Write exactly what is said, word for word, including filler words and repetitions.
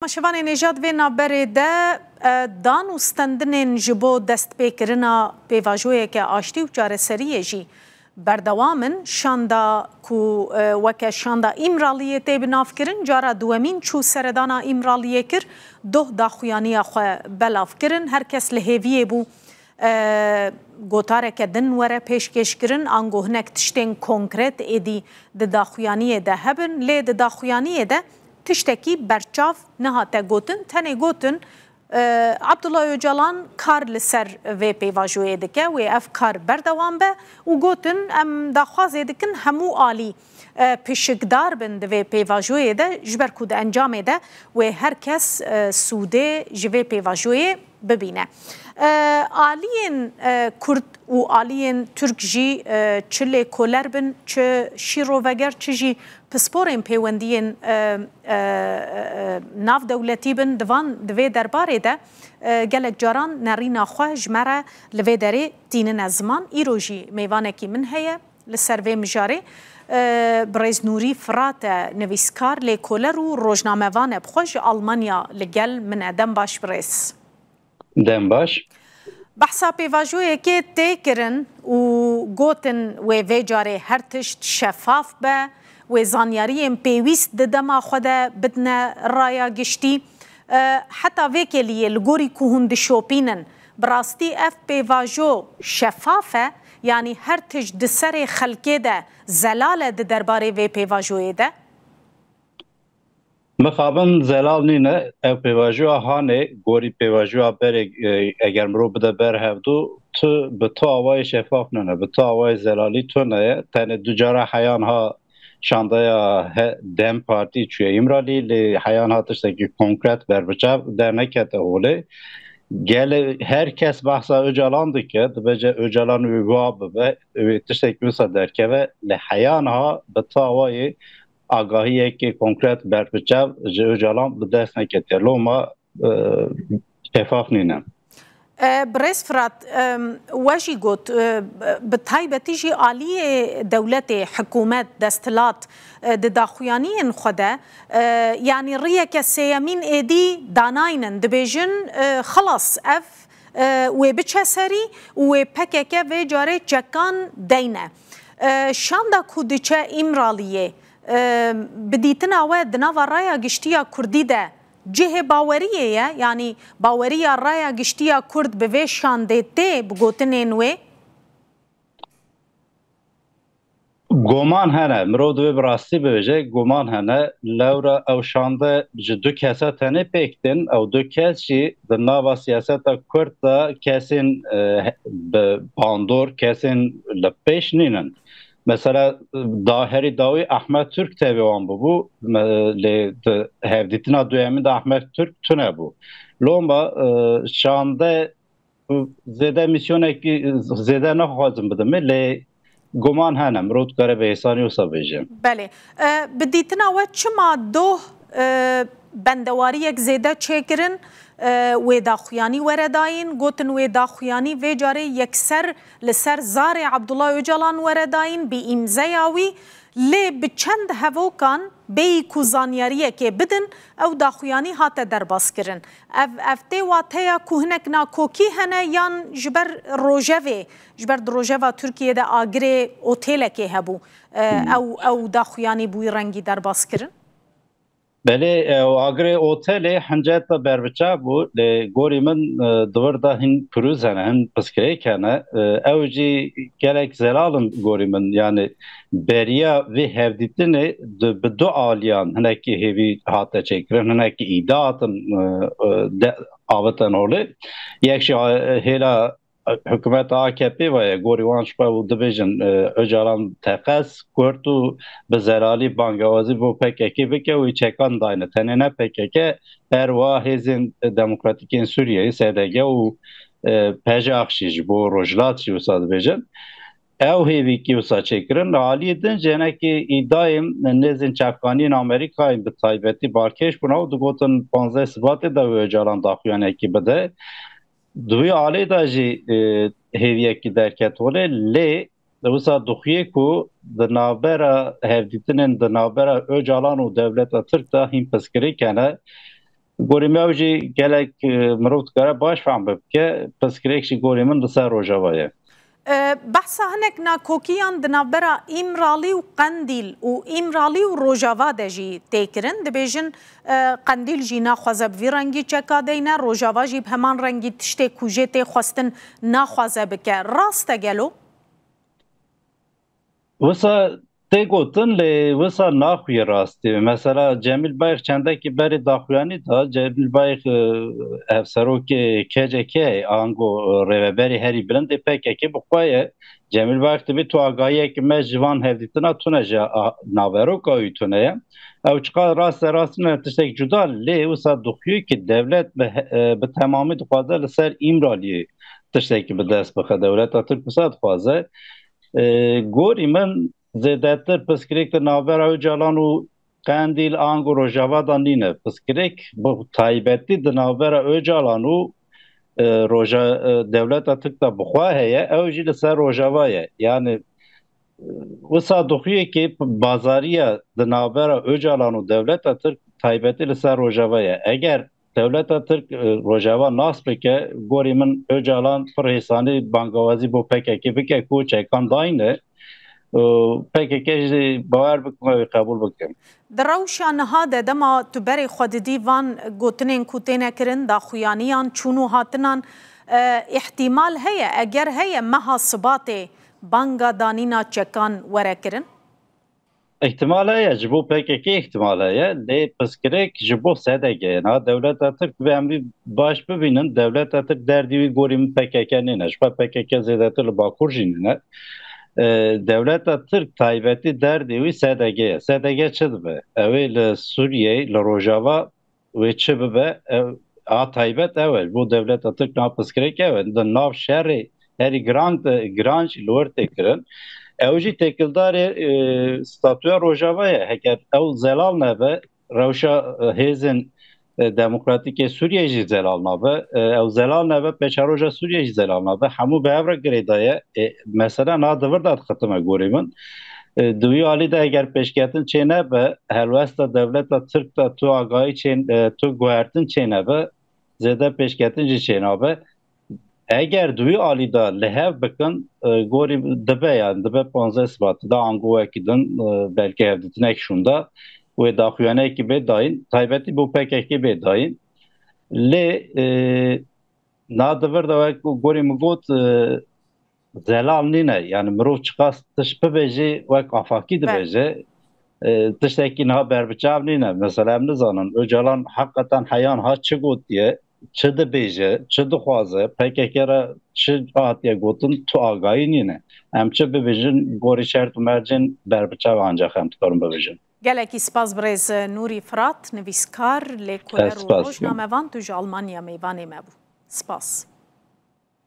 Şevanê Nêjad, vê navberê de, e, dan û stendinên ji bo destpêkirina pêvajoyeke aştî û çareseriyê jî berdewam in. Şanda ku, e, weke şanda Îmraliyê tê binavkirin, cara duwemîn çû seredana Îmraliyê kir, doh daxuyaniya xwe belav kirin. Her kes li hêviyê bû, e, gotareke din were pêşkêşkirin, ango hinek tiştên konkret êdî di daxuyaniyê de hebin, lê di daxuyaniyê de tiştekî berçav nehate gotin, tenê gotin, e, Abdullah Ocalan kar li ser vê pêvajoyê dike, wê ev kar berdewam be û gotin, em daxwazê dikin hemû alî, e, pişikdar bin di vê pêvajoyê de, ji ber ku di encamê de wê her kes, e, sûdê ji vê pêvajoyê bibîne. E, aliyên, e, Kurd û aliyên Tirk jî, e, çi lêkoler bin, çi şîroveger, çi jî pisporên pêwendiyên, e, e, e, navdewletî bin, di van, di vê derbarê de, e, gelek caran nerîna xwe ji me re li vê derê tînine ziman. Îro jî mêvanekî min heye li ser vê mijarê. E, birêz Nûrî Firat e, nivîskar, lêkoler û rojnamevan e, bi xwe ji Almanya li gel min e. Dem baş birêz. Dem baş. Behsa pêvajoyekê tê kirin û gotin wê vê carê her tişt şefaf be, wê zanyariyên pêwîst di dema xwe de bidine raya giştî. E, heta vê keliyê li gorî ku hûn dişopînin, bi rastî ev pêvajo şefaf e, yanî her tişt di serê xelkê de zelal e di derbarê vê pêvajoyê de? Mixabin zelal nîne. Ev pêvajoya hanê, gorî pêvajoya berê, e, eger mirov bide ber hevdu, tu bi tu awayê şefaf nine, bi tu awayê zelalî tune ye. Tenê du cara heyan ha şandeya he-, dem Partî çûye Îmralî, lê heyan ha tiştekî konkret berbiçav dernekete holê. Gelê her kes behsa Ocalan dike, dibêje Ocalan wê wa bibe, wê tiştekî wisa derkeve, lê heyan ha bi tu awayê agahiyekê konkret berbiçav ji Ocalan bi dest neketiye. Loma, e, şefaf nîne. E, Birêz Firat, e, we jî got, e, bi taybetî jî aliyê dewletê, hikûmet, desthilat, e, di daxuyaniyên xwe de, e, yanî riyeke sêyemîn êdî danaynin, dibêjin, e, xilas ev, e, wê biçe serî û wê P K K vê carê çekan deyne. E, şanda ku diçe Îmraliyê, e, bi dîtina we di nava raya giştî ya Kurdî de cihê baweriyê ye, yanî baweriya raya giştî ya Kurd bi vê şandê tê bi gotinên wê? Goman hene, mirov divê bi rastî bibêje, goman hene. Lewra ew şande ji du kesa tenê pêk tên, ew du kes jî di nava siyaseta Kurd de kesên, e, bi bandor, kesên li pêş nînin. Mesela, da herî dawî Ahmet Türk tevê wan bibû, me-, lê di hevdîtina duyemîn de Ahmet Türk tune bû. Loma, e, şande, zêde misyonekî zêde naxwazim bidim, lê guman hene, mirov dikare bi hêsanî wisa bêje. Belê. E, bi dîtina we çima doh, e, bendewariyek zêde çêkirin, e, wê daxuyanî were dayîn, gotin wê daxuyanî vê carê yekser li ser zarê Abdullah Ocalan were dayîn, bi îmzeya wî, lê bi çend hevokan bêyî ku zanyariyekê bidin, ew daxuyanî hate derbaskirin. Ev, ev tê wateya ku hinek nakokî hene yan ji ber rojevê, ji ber di rojeva Tirkiyê de agirê otêlekê hebû, e, Hmm. ew, ew daxuyanî bûyî rengî derbaskirin? Belê, e, agirê otelê hinceta berbiçav bû, lê gorî min, e, di vir de hin pirûz hene, hin piskirêk hene. E, ew jî gelek zelal in gorî min. Yani beriya vê hevdîtinê di, bi du aliyan hinekî hêvî hate çêkirin, hinekî îda hatin, e, e, de, avitin holê. Yek jî, e, hêla hikûmeta A K P ve ye, gorî wan ji xwe û dibêjin, e, Ocalan teqez kurt û bi zelalî bangewazî bo P K K bike û çekan dayne. Tenê ne P K K, her wa hêzên demokratîkên Sûriyeyê, S D G û, e, P J A jî ji bo Rojhilat jî wisa dibêjin. Ew hêvîkî wisa çêkirin. Li aliyê din jî hinekî îdayên nêzên çavkaniyên Amerîkayê bi taybetî balkêş bûn û digotin panzdeh Sibatê de wê Ocalan daxuyanekî bide. Di wî alî de jî, e, hêviyekî derket holê, lê wisa dixuye ku di navbera hevdîtinên di navbera Ocalan û dewleta Tirk de hîn piskirêk hene. Gorî me ew jî gelek, e, mirov dikare baş fehm bike, pirsgirêk jî gorî min li ser Rojava ye. E, behsa hinek nakokiyan di navbera Îmralî û Qendîl û Îmralî û Rojava de jî tê kirin. Dibêjin, e, Qendîl jî naxwaze bi vî rengî çeka deyne, Rojava jî bi heman rengî tiştê ku jê tê xwestin naxwaze bike. Rast e gelo? Wisa tê gotin, lê wisa naxuye rastî. Mesela Cemîl Bayik çendekî berê daxuyanî da, Cemîl Bayik, e, hevserokê K C K, ango, e, rêveberê herî bilind ê P K K bi xwe ye. Cemîl Bayik dibê tu agahiyekî me ji van hevdîtina tune ji a-, naveroka wî tune ye. Ew çiqas rast e rast nîne tiştek cuda, lê wisa dixuye ki dewlet bi he-, e, bi temamî dixwaze li ser Îmraliyê tiştekî bi dest bixe. Dewleta Tirk wisa dixwaze. E, gorî min zêdetir pirsgirêk di navbera Ocalan û Qendîl ango Rojava de nîne. Pirsgirêk bi taybetî di navbera Ocalan û, e, Roja-, e, dewleta Tirk de bi xwe heye, ew jî li ser Rojava ye. Yani, e, wisa dixuye ki bazariya di navbera Ocalan û dewleta Tirk taybetî li ser Rojava ye. Eger dewleta Tirk, e, Rojava nas bike, gorî min Ocalan pir hêsanî bangawazî bo P K K bike ku çekan dayne. Û P K K jî bawer bikim ew ê qebûl bikin. Di rewşa niha de dema tu berê xwe didî van gotinên ku têne kirin, daxuyaniyan, çûn û hatinan, e, îhtîmal heye, eger heye meha Sibatê banga danîna çekan were kirin? Îhtimal heye, ji bo P K K îhtimal heye, lê pirsgirêk ji bo S D G ye. Niha dewleta Tirk, divê em vî baş bibînin, dewleta Tirk derdî wî gorî min P K K nîne. Ji xwe P K K zêdetir li Bakur jî nîne. E, dewleta Tirk taybetî derdê wî S D G ye. S D G çi dibe? Ew ê li Sûriyeyê, li Rojava wê çi bibe? Ew, a taybet ew e. Ji bo dewleta Tirk niha pirsgirêk ew e. Di nav şerê herî giran, giran jî li wir tê kirin. Ew jî têkildarê, e, statûya Rojava ye. Heger ew zelal nebe, rewşa, e, hêzên, e, demokratîk ê Sûriyeyê jî zelal nabe. E, ew zelal nebe, pêşeroja Sûriyeyê jî zelal nabe. Hemû bi hev re girêdaye. E, mesela niha di vir de dixitime gorî min. E, di wî alî de eger pêşketin çê nebe, helwesta dewleta Tirk de tu agahî çê, e, tu guhertin çê nebe, zêde pêşketin jî çê nabe. Eger di wî alî de li hev bikin, e, gorî dibe, yani dibe panzdeh Sibatê de ango wekî din, e, belkî hevdîtinek şûnda wê daxuyaniyekî bê dayîn, taybetî bo P K K bê dayîn. Lê, e, niha di vir de wek gorî min got, e, zelal nîne. Yani mirov çiqas tişt bibêjê, wek afakî dibêje. E, tiştekî niha berbiçav nîne. Mesela em nizanin, Ocalan heqeten heyan ha çi gotiye, çi dibêje, çi dixwaze, P K K re çi hatiye gotin, tu agahî nîne. Em çi bibêjin, gorî şert û mercên berbiçav ancaq em dikarin bibêjin. Gelekî spas birêz Nûrî Firat, nivîskar, lêkoler û rojnamevan, tu ji Almanya mêvanê me bû. Spas.